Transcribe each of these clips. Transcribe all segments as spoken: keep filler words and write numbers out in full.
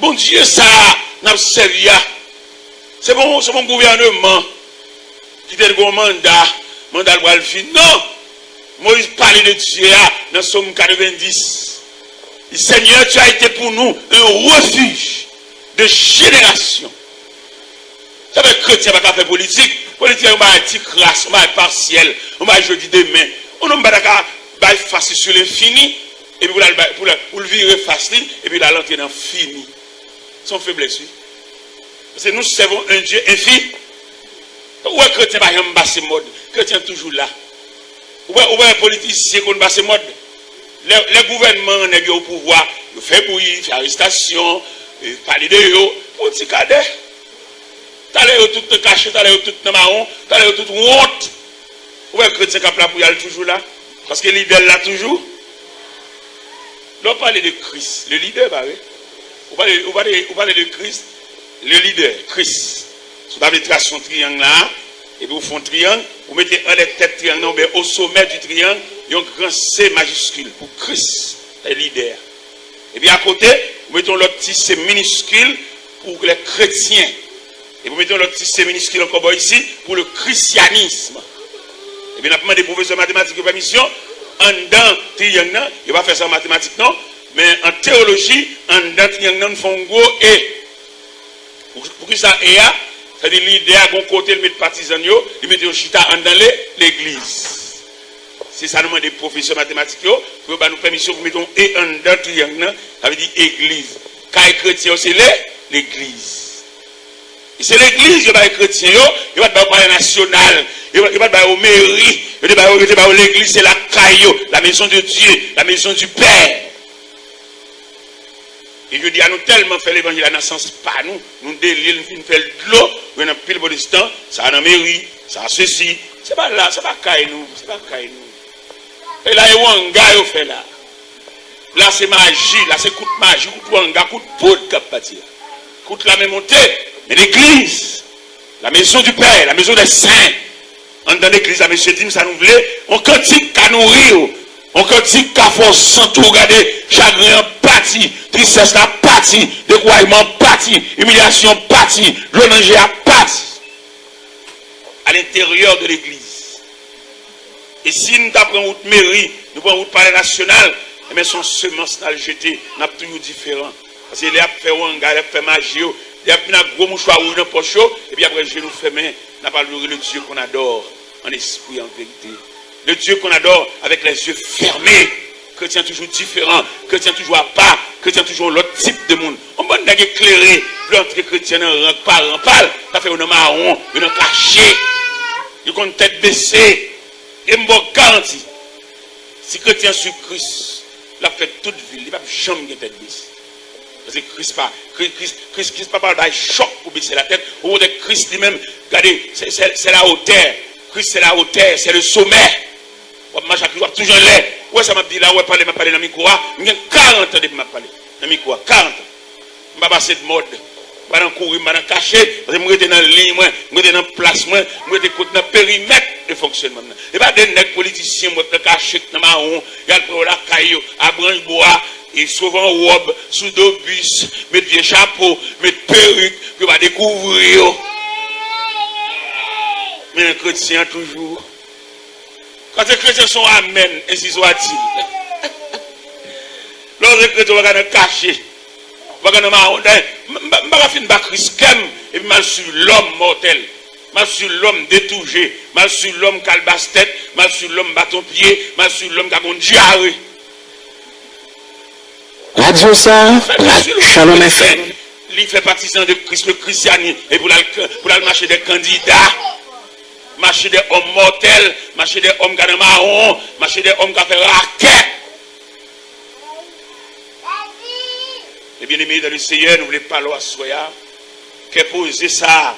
Bondye sa a n ap sèvi a, se pa yon, se pa yon gouvèneman ki te gen yon manda, manda l pral fini. Non! Moyiz pale de Dye a nan Sòm katrevenndis. Li, Seigneur, tu as été pour nous un refuge de génération. Sa fè kretyen pa ka fè politik. Politik se yon bagay ti kras, yon bagay pasyèl, yon bagay jodi demen. Yon nonm pa ta ka bay fas li sou lenfini, epi pou l al bay, pou l, pou l vire fas li, epi l al antre nan fini. Se yon feblès, wi. Paske nous servons un Dieu infini. Ou wè kretyen pa janm pase mòd. Kretyen toujou la. Ou wè, ou wè politisyen konn pase mòd. Lè, lè gouvènman an, nèg yo o pouvwa, yo fè bri, fè arestasyon, e, pale de yo, pou ti kadè. Talè yo tout nan kache, talè yo tout nan mawon, talè yo tout wont. Ou wè kretyen k ap lapriyè a toujou la, paske lidè l la toujou. Lè w pale de Kris, le lidè, pa vre? Ou pale, ou pale, ou pale de Kris, le lidè, Kris. Si w ta vle trase yon triyang la, epi w fè yon triyang, ou mete anlè tèt triyang nan, oubyen au sommet du triangle, yon gran C majiskil pou Kris, se lidè a. Epi akote, ou mete yon lòt ti C miniskil pou lè kretyen. Epi ou mete yon lòt ti C miniskil ankò bò isi pou le christianisme. Epi n ap mande pwofesè matematik yo pèmisyon, anndan triyang nan, yo pa fè sa an matematik non, men an teyoloji, anndan triyang nan, nou fè yon gwo E. Pou, poukisa E a? Sa di lidè a gon kote l met patizan l yo, li mete yo chita anndan le, legliz. Se sa nou mande pwofesè matematik yo, pou yo ba nou pèmisyon pou mete yon E anndan triyang nan, sa vle di egliz. Kay kretyen yo se le, legliz. E se legliz yo bay kretyen yo, yo pa t ba yo palè nasyonal, yo, yo pa t ba yo meri, yo te ba yo, yo te ba yo legliz, se lakay yo, la maison de Dieu, la maison du Père. E jodi a, nou tèlman fè levanjil la nan sans pa nou, nou delye l, nou fin fè l dlo, nou jwenn anpil pwotestan, sa nan meri, sa sesi, se pa la, se pa kay nou, se pa kay nou. E la, e wanga yo fè la. La, se maji, la, se kout maji, kout wanga, kout poud k ap pati la. Kout lame monte, men legliz, la maison du Père, la maison des saints. Anndan legliz la, mesye, di m sa nou vle. Yon kantik ka nouri w. Yon kantik ka fè w santi w, gade, chagren an pati, tristès la pati, dekourajman an pati, imilyasyon an pati, dlo nan je a pati. À l'intérieur de l'église. E si n ta pran wout meri, nou pran wout palè nasyonal, enben, se yon semans n al jete, n ap toujou diferan. Paske lè y ap fè wanga, lè y ap fè maji yo, lè y ap vin ak gwo mouchwa wouj nan pòch yo, epi apre je nou fèmen, n ap adore le Dieu qu'on adore en esprit et en vérité. Le Dieu qu'on adore avec les yeux fermés. Kretyen toujou diferan, kretyen toujou apa, kretyen toujou yon lòt tip de moun. Yon bann nèg eklere vle antre kretyen nan rang paran pa l, sa fè yo nan mawon, yo nan kache, yo konn tèt bese. E m ba w garanti, si kretyen swiv Kris, l ap fè tout vi l, li p ap janm gen tèt bese. Paske Kris pa, Kri-, Kris, Kris, Kris pa pral bay chòk pou bese latèt. Okontrè, Kris li menm, gade, c'est, c'est, c'est la hauteur. Christ, c'est la hauteur, c'est le sommet. W ap mache ak Kris, w ap toujou anlè. Ou wè sa m ap di la, ou wè pale m ap pale nan mikwo a. M gen karant an depi m ap pale nan mikwo a. Karant an. M pa pase de mòd. M pa nan kouri, m pa nan kache. Paske m rete nan liy mwen, m rete nan plas mwen, m rete kot nan perimèt de fonksyònman m nan. E pa de nèg politisyen m wè k nan kache, k nan mawon, y al pran yo lakay yo, a branch bwa, e sove an wòb, sou do bis, met vye chapo, met perik, pou yo pa dekouvri yo. Men kretyen an toujou. Kantik kretyen se yon amèn, ensi swatil. Lè w se kretyen, ou pa ka nan kache. Ou pa ka nan mawon. Dayè, m, m, m pa ka fin ba Kris kè m, epi m al swiv lòm mòtèl. M al swiv lòm detouje. M al swiv lòm kalbas tèt. M al swiv lòm baton pye. M al swiv lòm ka gon dyare. Radyo sa, Shalom F M. Li fè patizan de Kris, le christianisme, e pou l al, pou l al mache de kandida, mache de òm mòtèl, mache de òm ka nan mawon, mache de òm ka fè rakèt. E byeneme dan le Seyè, nou vle pale w aswè a. Kè poze sa a,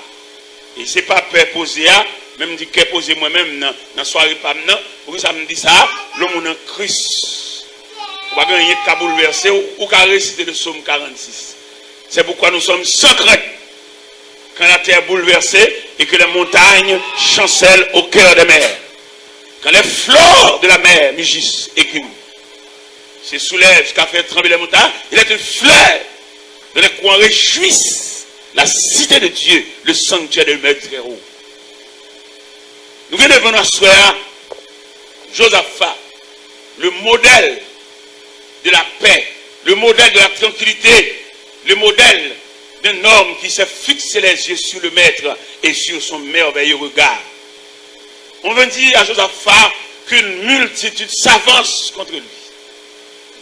e se pa pè poze a, men m di kè poze mwen menm nan, nan sware pa m nan. Poukisa m di sa a? Lè w moun an Kris, ou pa gen anyen k ka boulvèse w, ou ka resite le sòm karannsis. C'est pourquoi nous sommes sans crainte quand la terre est bouleversée et que les montagnes chancellent au cœur des mers. Quand les fleurs de la mer mugissent et que se soulève jusqu'à faire trembler les montagnes, il est une fleur Pendant qu'on réjouisse la cité de Dieu, le sanctuaire demeure très haut. Nou gen devan nou aswè a Jozafa, le modèle de la paix, le modèle de la tranquillité, le modèle d'un homme qui sait fixer les yeux sur le Maître et sur son merveilleux regard. On vint dire à Josaphat qu'une multitude s'avance contre lui.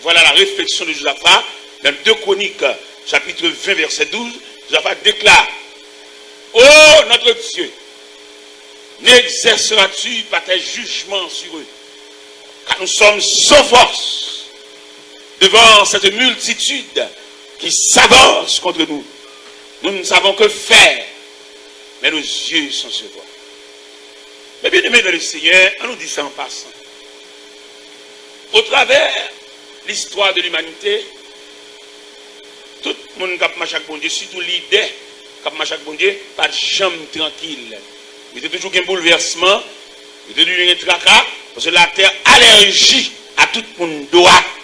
Voilà la réflexion de Josaphat dans deux Chroniques, chapitre vingt, verset douze. Josaphat déclare, ô notre Dieu, n'exerceras-tu pas tes jugements sur eux? Car nous sommes sans force devant cette multitude qui s'avance contre nous. Nous ne savons que faire, mais nos yeux sont sur toi. Mes bien-aimés dans le Seigneur, ann nou di sa an pasan. Au travers l'histoire de l'humanité, tout moun k ap mache ak Bondye, sitou lidè k ap mache ak Bondye, pa t janm trankil. Yo te toujou gen boulvèsman, yo te toujou gen traka, paske latè alèji a tout moun dwat.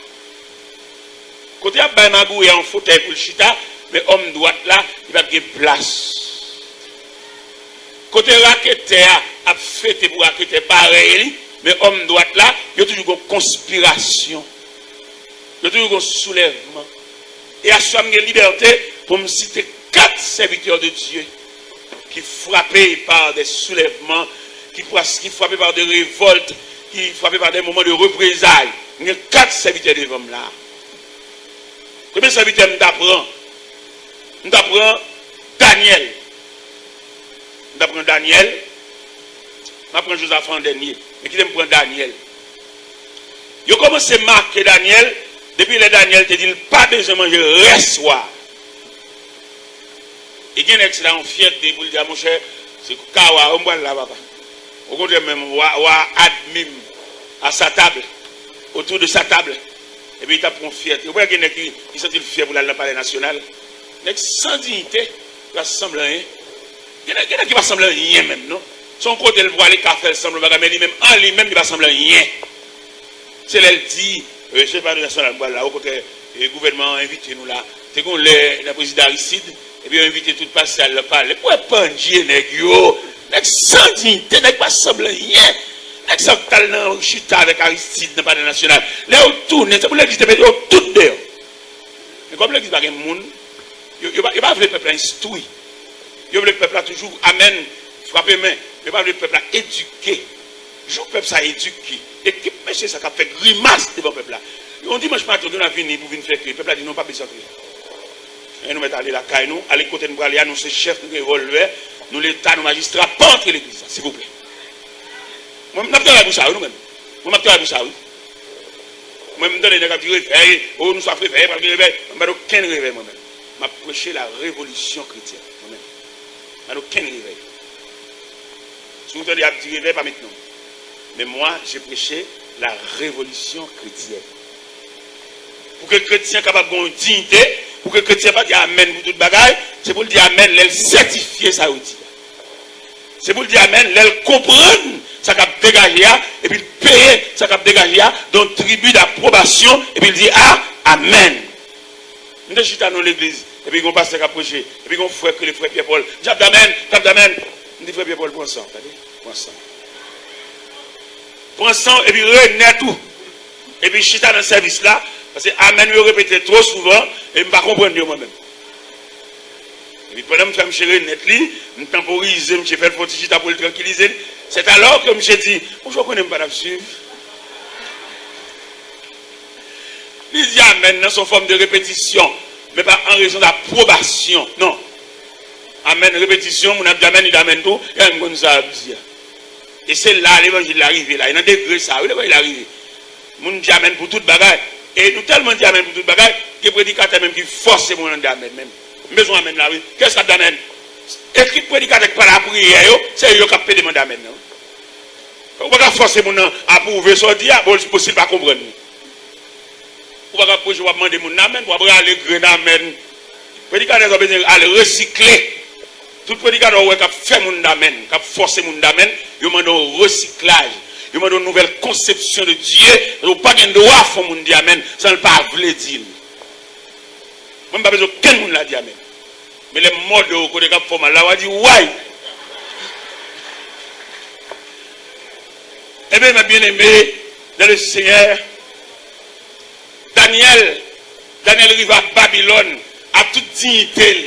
Kote y ap bay magouyè yon fotèy pou l chita, men òm dwat la, li p ap gen plas. Kote raketè a ap fete pou raketè parèy li, men òm dwat la, yo toujou gon konspirasyon. Yo toujou gon soulèvman. E aswè a m gen libète pou m site kat sèvitè de Dye ki frape par des soulèvements, ki, ki frape par des révoltes, ki frape par des moments de représailles. M gen kat sèvitè devan m la. Premye sèvitè m ta pran, m ta pran Danyèl. M ta pran Danyèl. M ap pran Jozafa an dènye. Men kite m pran Danyèl. Yo kòmanse make Danyèl depi lè Danyèl te di l pa bezwen manje rès wa. E gen nèg se ta yon fyète pou l di a, monchè, se ka wa, m pral la, papa. Okontrè, menm wa, wa admi m à sa table, autour de sa table. Epi li t ap pran fyète. Ou pa gen nèg ki, ki santi l fyè pou l al nan Palè Nasyonal? Nèg san diyite, ki pa sanble anyen. Gen nèg, gen nèg ki pa sanble anyen menm, non. Se yon kote l pwale ka fè l sanble bagay, men li menm, an li menm, li pa sanble anyen. Se lè l di, e, se pa nasyonal m pral la, okontrè, e, gouvènman an envite nou la. Te gon lè nan prezidan Aristide, epi yo envite tout pastè al nan palè. Pou wè pandye nèg yo, nèg san diyite, nèg pa sanble anyen. Nèg sa k t al nan chita avèk Aristide nan palè nasyonal. Lè yo tounen, se pou legliz te mete yo tout deyò. Men kòm legliz pa gen moun, yo, yo pa, yo pa vle pèp la enstwi. Yo vle pèp la toujou amèn, frape men. Yo pa vle pèp la edike. Jou pèp sa edike, ekip mesye sa k ap fè grimas devan pèp la. Yon dimanch maten, yo gen dwa vini pou vin fè kri. Pèp la di, "Non, pa bezwen kri." Men nou mèt ale lakay nou, ale kote n prale a, nou se chèf, nou gen revòlvè, nou Leta, nou majistra, pa antre legliz la, silvouplè. Mwen, n ap travay pou sa, wi, nou menm. Mwen, m ap travay pou sa, wi. Mwen, m tande nèg ap di, "Revèy, o, nou swaf revèy, pral gen revèy." Mwen, m pa okenn revèy, mwen menm. M ap preche la revolisyon kretyèn, mwen menm. M pa okenn revèy. Si w tande y ap di revèy, pa met non. Men mwa, je preche la revolisyon kretyèn. Pou ke kretyen kapab gen yon diyite, pou ke kretyen pa di amèn pou tout bagay, se pou l di amèn lè l sètifye sa yo di a. Se pou l di amèn lè l konprann sa k ap degaje a, epi l peye sa k ap degaje a, dan yon tribi d'approbation, epi l di a, amèn. M te chita nan legliz, epi gon pastè k ap preche, epi gon frè k rele frè Pyè Pòl. M di, "Ap damèn, k ap damèn." M di, "Frè Pyè Pòl, pran san, tande, pran san. Pran san, epi renèt ou. Epi chita nan sèvis la, paske amèn yo repete twò souvan, e m pa konprann yo mwen menm." Epi pandan m fè misye renèt li, m tanporize misye, fè l fè yon ti chita pou l trankilize li. C'est alors que misye di, "Bonjou, ou konnen m pa t ap swiv." Li di amèn nan se yon fòm de repetisyon, men pa an rezon d'approbation, non. Amèn, repetisyon, moun ap di amèn, li di amèn tou, e m konn sa ap di a. E se la levanjil la rive la, e nan degre sa, wi, levanjil la rive. Moun di amèn pou tout bagay. E nou tèlman di amèn pou tout bagay, gen predikatè menm ki fòse moun an di amèn menm. M bezwen amèn la, wi. Kiyès k ap di amèn? Ekip predikatè k pa lapriyè yo, se yo k ap pede mande amèn nan. Ou pa ka fòse moun nan apwouve sa w di a, bon, si l pa konprann li. Ou pa ka preche, w ap mande moun nan amèn, w ap rale grenn amèn. Predikatè sa w bezwen al resikle. Tout predikatè w wè k ap fè moun damèn, k ap fòse moun damèn, yo mande yon resiklaj, yo mande yon nouvèl konsepsyon de Dye, paske w pa gen dwa fè yon moun di amèn san l pa vle di l. Mwen, m pa bezwen okenn moun la di amèn. Men lè m mòde w kote k ap fè w mal la, w a di, way! Ebyen, mes bien-aimés dans le Seigneur, Danyèl, Danyèl rive a Babilòn ak tout diyite l.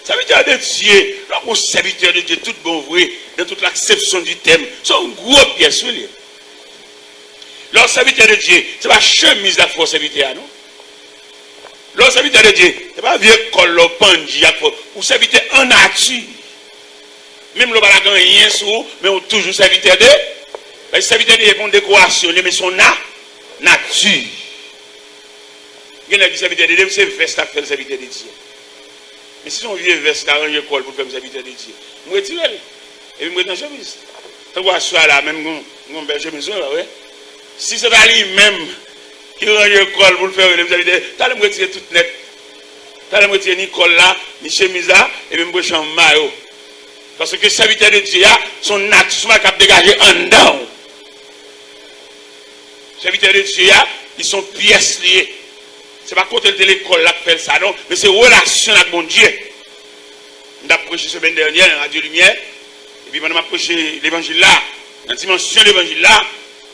Serviteur de Dieu, lè w gon serviteur de Dieu tout bon vre, dans toute l'acception du terme, se yon gwo pyès wi li ye. Lè w serviteur de Dieu, se pa chemiz la k fè w serviteur a non. Lè w serviteur de Dieu, se pa vye kòl la w pandji a k fè w, ou serviteur en nature. Menm lè w pa t gen anyen sou ou, men ou toujou serviteur de, paske serviteur de Dieu pa yon dekorasyon li ye, men se yon na, nati. Gen nèg ki serviteur de Dieu, se vès la k fè l serviteur de Dieu. Men si se yon vye vès la ranje kò l pou l fè m serviteur de Dieu, m retire l. Epi m ret nan chemiz. Tankou aswè a la, menm gon, gon bèl chemiz mwen la, wi. Si se ta li menm ki ranje kò l pou l fè rele m serviteur, talè m retire tout nèt. Talè m retire ni kòl la, ni chemiz la, epi m branche an mayo. Paske serviteur de Dieu a, se yon nati, se yon bagay k ap degaje anndan w. Serviteur de Dieu a, li se yon pyès li ye. Se pa kote l te lekòl la k fè l sa non, men se relasyon l ak Bondye. M t ap preche semèn dènyè nan Radyo Limyè, epi pandan m ap preche levanjil la, nan dimansyon levanjil la,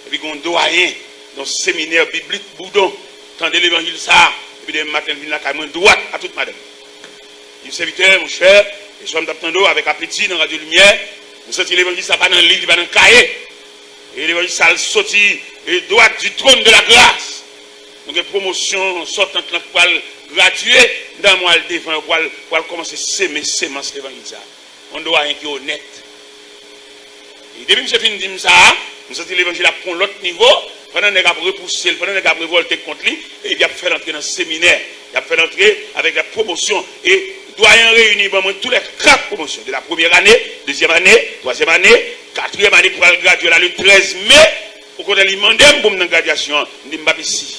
epi gen yon dwayen nan yon seminè biblik Boudon tande levanjil sa a, epi demen maten l vin lakay mwen dwat a tout madanm. Li di, sèvitè, monchè, yèswa m t ap tande w avèk apeti nan Radyo Limyè, m santi levanjil sa pa nan liv, li pa nan kaye. E levanjil sa l soti e dwat du trône de la grâce. Nou gen pwomosyon sòtant lan k pral gradye, m ta renmen w al devan yo pou w al, pou w al kòmanse seme semans levanjil sa. Yon dwayen ki onèt. E depi misye fin di m sa a, m santi levanjil ap pran yon lòt nivo, pandan nèg ap repouse l, pandan nèg ap revòlte kont li, epi y ap fè l antre nan seminè, y ap fè l antre avèk la pwomosyon. E dwayen an reyini ban mwen tou lè kat pwomosyon, de la premyè ane, dezyèm ane, twazyèm ane, katriyèm ane ki pral gradye la le trèz me, okontrè li mande m pou m nan gradyasyon an, m di m p ap isi.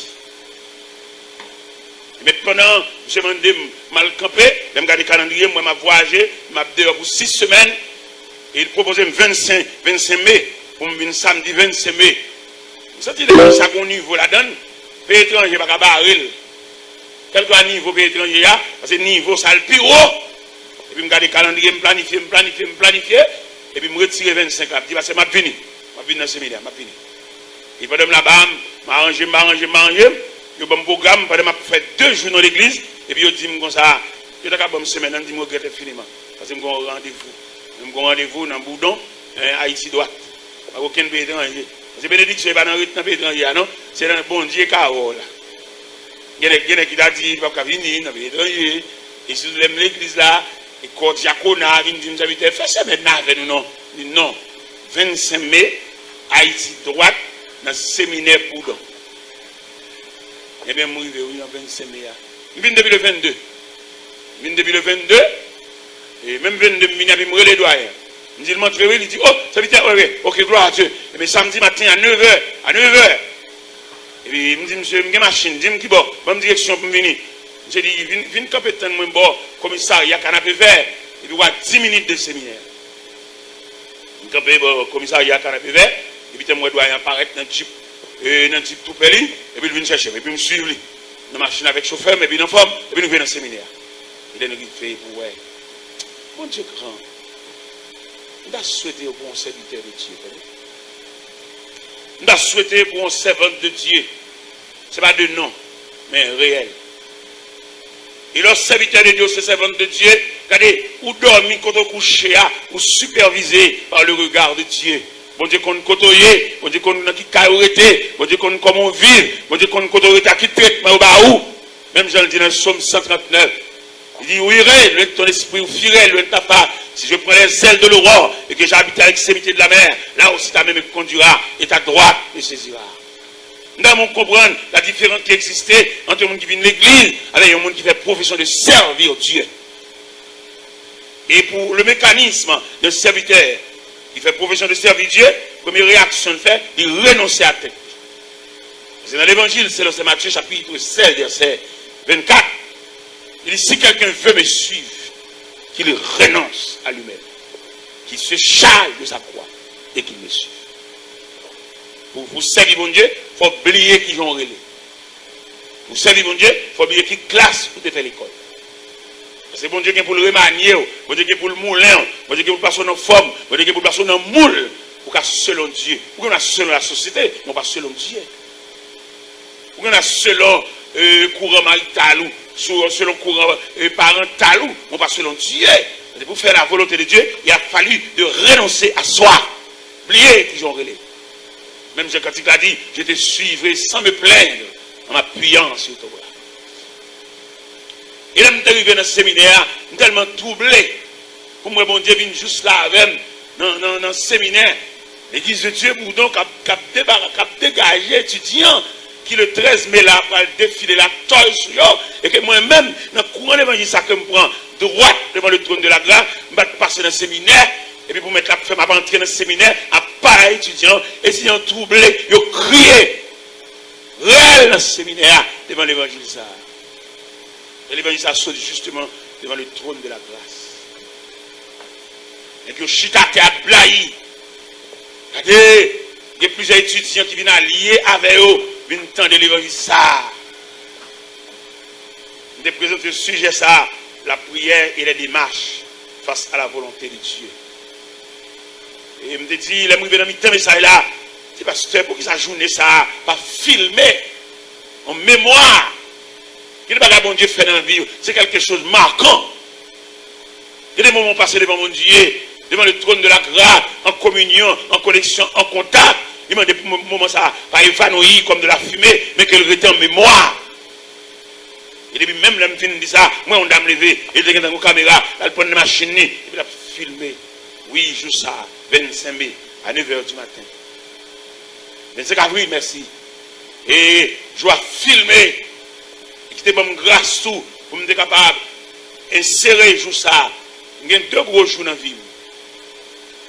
Men pandan misye mande m, m al kanpe, lè m gade kalandriye, m wè m ap vwayaje, m ap deyò pou sis semèn, e li pwopoze m vennsenk, vennsenk me, pou m vin samdi vennsenk me. M santi depi sa gon nivo ladan l, peyi etranje pa ka bare l. Kèlkeswa nivo peyi etranje a, paske nivo sa l pi wo. Epi m gade kalandriye, m planifye, m planifye, m planifye, epi m retire vennsenk la, m di, pastè, m ap vini, m ap vini nan seminè, m ap vini. E pandan m laba a, m aranje m, m aranje m, m aranje m. Yo ban m pwogram, pandan m ap fè de jou nan legliz, epi yo di m konsa, yo ta ka ban m semèn nan, m di m regrèt enfiniman. Paske m gen yon randevou. M gen yon randevou nan Boudon, en, Ayiti dwat. Pa gen okenn peyi etranje. Paske benediksyon e pa nan ret nan peyi etranje a, non. Se nan Bondye ka wè w la. Gen nèg, gen nèg ki ta di li p ap ka vini nan peyi etranje. E sitou lè m legliz la, e kò dyakona a vin di m, sèvitè, fè semèn nan avè nou non. M di non. Vennsenk me, Ayiti dwat, nan seminè Boudon. Ebyen, m rive, wi, nan vennsenk me a. M vin depi le vennde. M vin depi le vennde. E menm vennde, m vini, epi m rele dwayen. M di l, m antre, wi, li di, o, sèvitè, wi, wi, oke, glwa a Dye. Ebyen, samdi maten, a nevè, a nevè. Epi, m di, misye, m gen machin, di m kibò, ban m direksyon pou m vini. Misye di, vin, vin kanpe tann mwen bò komisarya Kanapevè, epi w a dis minit de seminè. M kanpe bò komisarya Kanapevè, epi tan m wè dwayen an parèt nan djip, e, nan djip toupe li, epi l vin chèche m, epi m swiv li nan machin avèk chofè m, epi n anfòm, epi nou rive nan seminè a. E lè n rive, pou wè, Bondye gran. M ta swete yo pou yon sèvitè de Dye, tande. M ta swete pou yon sèvant de Dye. Se pa de non, men reyèl. E lè w sèvitè de Dye, ou se sèvant de Dye, gade, ou dòmi kote w kouche a, ou sipèvize par le regard de Dieu. Bondye konn kote w ye, Bondye konn nan ki kay ou rete, Bondye konn kòman w viv, Bondye konn kote w rete, a ki tretman yo ba ou. Menm jan l di nan Sòm san trannèf, li di, ou irè lwen de ton espri, ou firè lwen de ta pa. Si je prends les ailes de l'aurore et que j'habite à l'extrémité de la mer, là aussi ta main me conduira et ta droite me saisira. M ta renmen w konprann la diferans ki egziste ant yon moun ki vin legliz avèk yon moun ki fè profesyon de servir Dye. E pou le mécanisme d'un serviteur ki fè profesyon de servir Dye, premye reyaksyon l fè, li renonse a tèt li. Se nan Levanjil selon Sen Matye, chapit sèz, vèsè vennkat, li di, si quelqu'un veut me suivre, qu'il renonce à lui-même, qu'il se charge de sa croix et qu'il me suive. Pou, pou sèvi Bondye, fò w bliye kijan w rele. Pou sèvi Bondye, fò w bliye ki klas ou te fè lekòl. Paske Bondye gen pou l remanye w, Bondye gen pou l moulen w, Bondye gen pou l pase w nan fòm, Bondye gen pou l pase w nan moul. Ou ka selon Dye. Ou gen dwa selon lasosyete, men w pa selon Dye. Ou gen dwa selon, e, kouran marital ou, sou, selon kouran, e, parantal ou, men w pa selon Dye. Paske pou fè la volonté de Dieu, il a fallu de renoncer à soi. Bliye kijan w rele. Menm jan kantik la di, je te suivrai sans me plaindre en m'appuyant sur ton bras. E lè m te rive nan seminè a, m tèlman twouble pou m wè Bondye vin jous la avè m nan, nan, nan seminè. Legliz de Dye Boudon k ap, k ap debara-, k ap degaje etidyan ki le trèz me la pral defile latòy sou yo, e ke mwen menm, nan kouran levanjil sa ke m pran dwat devan le trône de la grâce, m pa t pase nan seminè, epi pou mèt la ap fè m ap antre nan seminè, ap pale a etidyan, etidyan twouble, yo kriye rèl nan seminè a devan levanjil sa a. E levanjil sa a sot jisteman devan le trône de la grâce. Nèg yo chita atè ap blayi. Gade, gen plizyè etidyan ki vin alye avè yo, vin tande levanjil sa a. M te prezante sijè sa a, la prière et les démarches face à la volonté de Dieu. E m te di, lè m rive nan mitan mesaj la, m di, pastè, poukisa jounen sa a pa filme yon memwa? Gen de bagay Bondye fè nan vi w, se quelque chose marquant. Gen de moman w pase devan Bondye, devan le trône de la grâce, an kominyon, an koneksyon, an kontak. Li mande pou mo-, moman sa a pa evanouyi kòm de la fime, men ke l rete an memwa. E depi menm lè m fin di sa, m wè yon dam leve, e li te gentan gon kamera, l al pran nan machin li, epi l ap filme. Wi, jou sa, vennsenk me, a nèf è di maten. Vennsenk avril, mèsi. E jou a filme, e ki te ban m gras tou, pou m te kapab ensere jou sa. M gen de gwo jou nan vi m.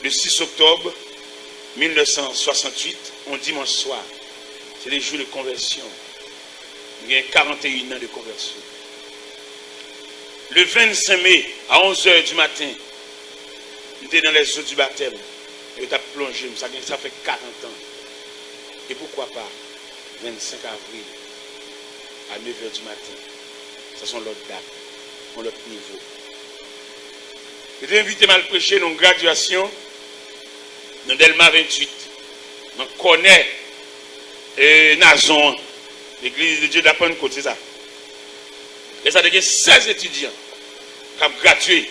Le sis oktòb mil nèf san swasantuit, yon dimanch swa, se te jou de konvèsyon. M gen karanneyennn an de konvèsyon. Le vennsenk me, a onzè di maten, m te nan lèzo di batèm. Yo t ap plonje m. Sa gen, sa fè karant an. E poukwa pa vennsenk avril, a nèf è di maten? Sa se yon lòt dat, yon lòt nivo. Yo te envite m al preche nan yon gradyasyon nan Dèlma venntuit, nan kònè, e, Nazon an, Legliz de Dye de la Pannkot, se sa. Lè sa te gen sèz etidyan k ap gradye.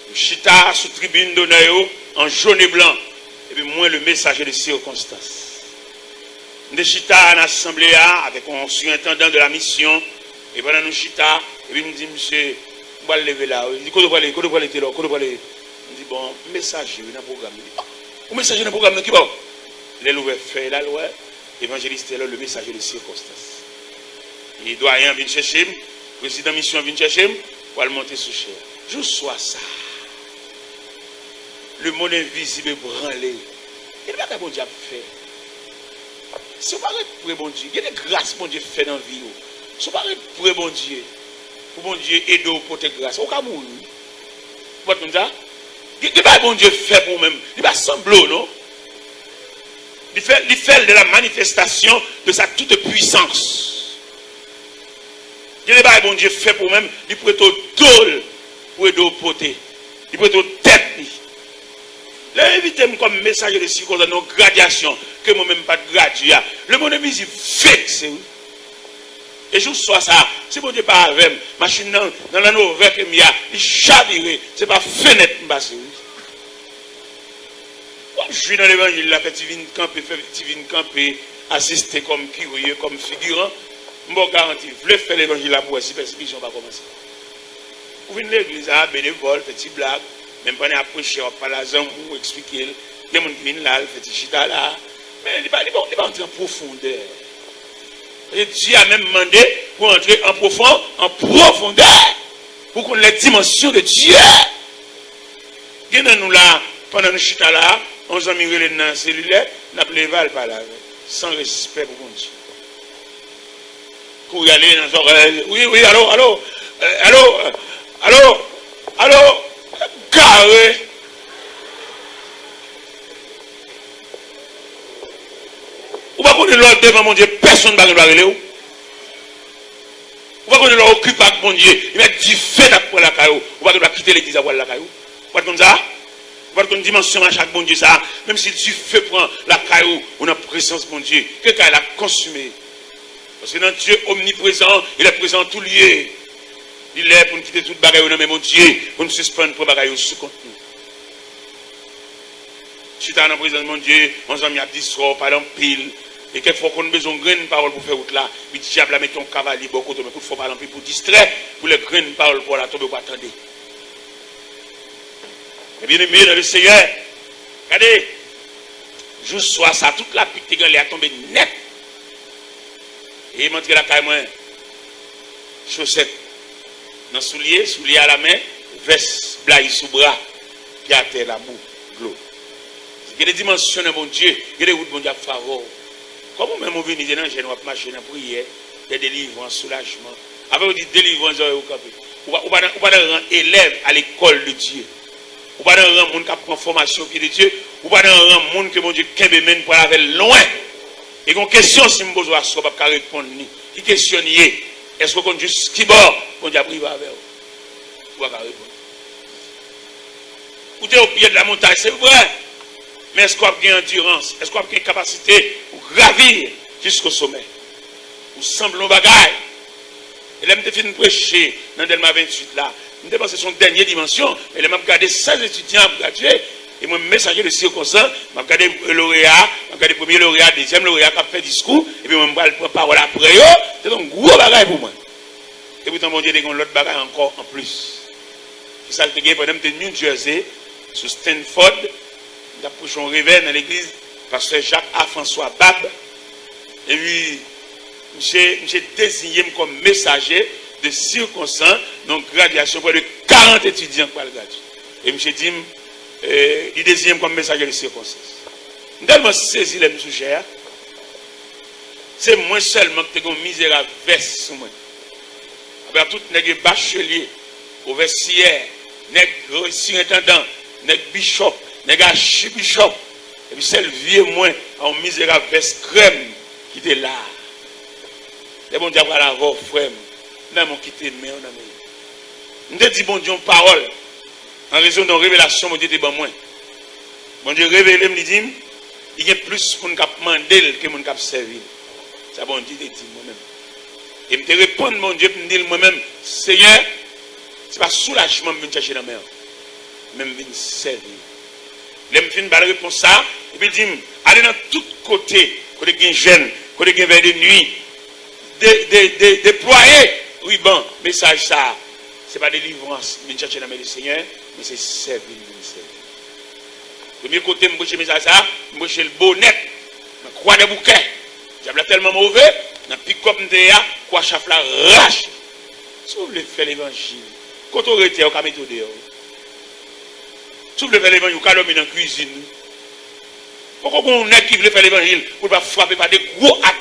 M chita sou tribin donè yo an jòn e blan, epi mwen, le mesaje de sikonstans. M te chita nan asanble a avèk yon sirentandan de la misyon, e pandan nou chita, epi m di, "Misye, m pral leve la wi." Li di, "Kote w prale? Kote w prale, Telò? Kote w prale?" M di, "Bon, m mesaje wi nan pwogram." Li di, "Oh, ou mesaje nan pwogram nan, kibò?" Lè l ouvè fèy la, l wè Evanjelis Telò, le mesaje de sikonstans. E dwayen an vin chèche m, prezidan misyon an vin chèche m, pou al monte sou chè a. Jou swa sa a, lemonn envizib ebranle. Gen de bagay Bondye ap fè. Si w pa ret pre Bondye, gen de gras Bondye fè nan vi w. Si w pa ret pre Bondye, pou Bondye ede w pote gras, ou ka mouri wi. Ou pa t konn sa? Gen, gen bagay Bondye fè pou ou menm. Li pa sanble w non. Li fè, li fè l de la manifestation de sa toute puissance. Gen de bagay Bondye fè pou ou menm, li prete w do l pou ede w pote. Li prete w tèt li. Lè yo envite m kòm mesaje de sikonstans nan yon gradyasyon ke mwen menm m pa t gradye a, lemonn envizib vekse wi. E jou swa sa a, si Bondye pa avè m, machin nan, nan Land Rover ke m ye a, li chavire, se pa fenèt m pase wi. W ap jwi nan levanjil la, fè ti vin kanpe, fè ti vin kanpe, asiste kòm kirye, kòm figiran. M ba w garanti, vle fè levanjil la pou w wè si pèsekisyon pa kòmanse. Ou vin legliz a, benevòl, fè ti blag, menm pandan y ap preche, w ap pale a zanmi w, eksplike l. Gen moun ki vin la, l fè ti chita la. Men li pa, li pa, li pa antre an pwofondè. Paske Dye a menm mande pou antre an pwofon-, an pwofondè, pou konn les dimensions de Dieu. Gen nan nou la, pandan nou chita la, yon zanmi rele n nan selilè, n ap leve al pale avè l, san respè pou Bondye. Kouri ale nan zòrèy, wi, wi, alo, alo, eh, alo, eh, alo, alo, gare. Ou pa konnen lè w devan Bondye, pèsonn pa gen dwa rele w. Ou pa konnen lè w okipe ak Bondye, li mèt dife t ap pran lakay ou. Ou pa gen dwa kite legliz la pou al lakay ou. Ou pa t konn sa? Ou pa t konn dimansyon mache ak Bondye sa? Menm si dife pran lakay ou, ou nan prezans Bondye. Ke kay la konsime. Paske nan Dye omniprezan, il est présent en tout lieu. Li lè pou n kite tout bagay yo nan men Bondye, pou n sispann pran bagay yo sou kont nou. Chita nan prezans Bondye, yon zanmi ap distwè w, pale anpil. E kèk fwa w konn bezwen yon grenn pawòl pou fè wout la, epi dyab la mete yon kavalye bò kote w, men kout fwa w pale anpil pou distrè, pou lè grenn pawòl pa w la tonbe, ou pa tande. Men byeneme nan le Seyè, gade, jou swa sa, tout lapli k te gen lè a tonbe nèt. E m antre lakay mwen, chosèt nan soulye, soulye a la men, vès blayi sou bra, pye atè, labou, dlo. Gen de dimansyon nan Bondye, gen de wout Bondye ap fè avè w. Kòm ou menm ou vini, se nan jèn w ap mache, nan priyè, de delivrans, soulajman. Apre yo di delivrans, zòrèy ou kanpe. Ou pa, ou pa nan, ou pa nan ran elèv a lekòl de Dye. Ou pa nan ran moun k ap pran fòmasyon pye de Dye. Ou pa nan ran moun ke Bondye kenbe men n pral avè l lwen. E gen yon kesyon, si m poze w aswè, w p ap ka reponn li. Ki kesyon l ye? Èske w konn jis kibò Bondye ap rive avè w? Ou pa ka reponn. Ou te o pye de la montagne, se vre. Men èske w ap gen andirans? Èske w ap gen kapasite pou gravi jisko somè? Ou sanble yon bagay. E lè m te fin preche nan Dèlma venntuit la, m te panse se yon dènye dimansyon. Men lè m ap gade sèz etidyan ap gradye, e mwen, mesaje de sikonstans, m ap gade loreya, m ap gade premye loreya, dezyèm loreya k ap fè diskou, epi mwen, m pral pran pawòl apre yo, se te yon gwo bagay pou mwen. Epoutan, Bondye te gen yon lòt bagay ankò anplis. Kisa l te gen? Pandan m te New Jersey, sou Stanford, m t ap preche yon revè nan legliz pastè Jak A. François Bab. Epi, misye, misye deziye m kòm mesaje de sikonstans nan yon gradyasyon, prè de karant etidyan k pral gradye. E misye di m, eh, li deziye m kòm mesaje de sikonstans. M tèlman sezi lè m sou chè a. Se mwen sèlman ki te gen yon mizerab vès sou mwen. Apre tout nèg yo bachelye, pwofesè, nèg sirentandan, nèg bichòp, nèg achibichòp. Epi sèl vye mwen a yon mizerab vès krèm ki te la. Lè Bondye ap pale avè w, frè m, menm ou kite men w nan men l. M te di Bondye yon pawòl an rezon de yon revelasyon Bondye te ban mwen. Bondye revele m, li di m, li gen plis moun k ap mande l ke moun k ap sèvi l. Sa Bondye te di m mwen menm. E m te reponn Bondye, m di l mwen menm, Seyè, se pa soulajman m vin chèche nan men w, men m vin sèvi w. Lè m fin ba l repons sa, epi l di m, ale nan tout kote, kote gen jèn, kote gen vèy de nwi, de, de, de, deplwaye riban mesaj sa a. Se pa delivrans m vin chèche nan men le Senyè, men se sèvi l m vin sèvi. Premye kote m preche mesaj sa a, m preche l Bonèt, nan Kwadèboukè. Dyab la tèlman move, nan pikòp m te ye a, kwa chaf la rache. Si w vle fè levanjil, kote w rete a, yo ka mete w deyò. Si w vle fè levanjil, ou ka dòmi nan kwizin. Poko gen yon nèg ki vle fè levanjil pou l pa frape pa de gwo ak